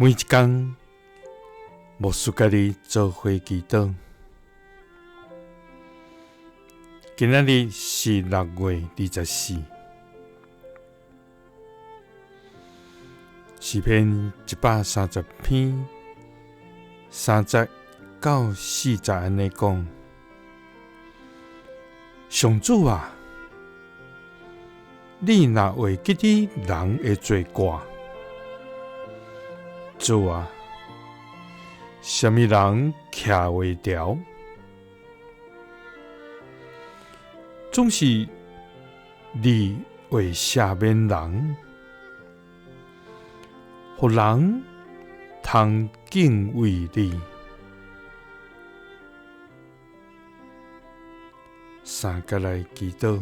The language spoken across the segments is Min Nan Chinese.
每一工，牧师佮你做伙祈祷。今仔日是6月24，诗篇130篇3节到4节按呢讲：上主啊，你若会记得人的罪过，主啊，啥物人徛袂牢？总是你会赦免人，予人通敬畏你。三个来祈祷，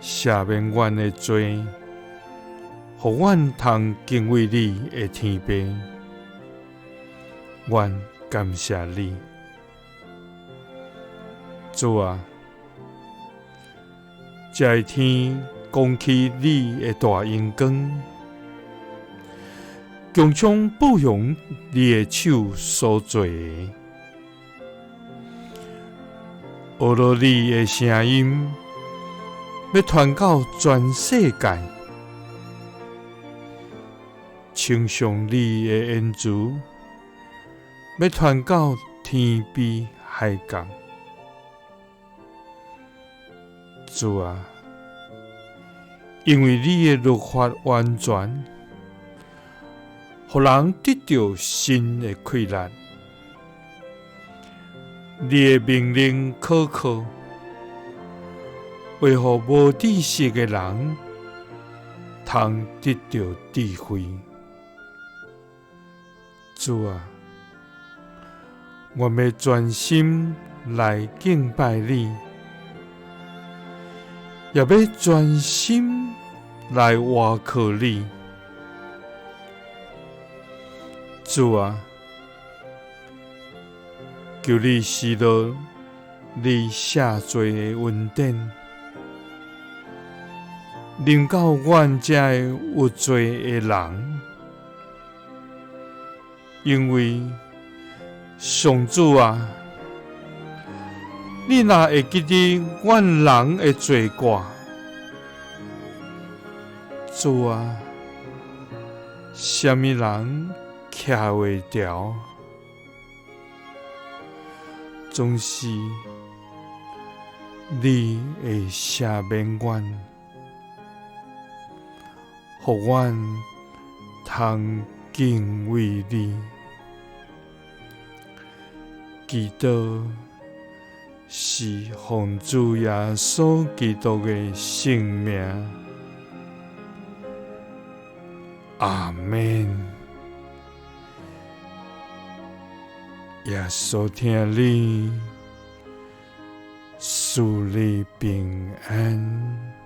赦免阮的罪，予阮通敬畏你的天父，阮感谢你，主啊，这个天光起你的大荣光，强将报用你的手所做的，学了你的声音，欲传到全世界，称颂你的言辞，欲传到天边海角。主啊，因为你的律法完全，予人得著新的气力。你的命令可靠，会予无知识的人通得著智慧。主啊，我欲专心来敬拜你，也欲专心来倚靠你。主啊，求你施落你赦罪的恩典，临到阮这个有罪的人，因为上主啊，你若会记得阮人的罪过，主啊，啥物人徛袂牢？总是你会赦免阮，予阮通敬畏你。祈祷是奉主耶稣基督的圣名，阿们。耶稣疼你，赐你平安。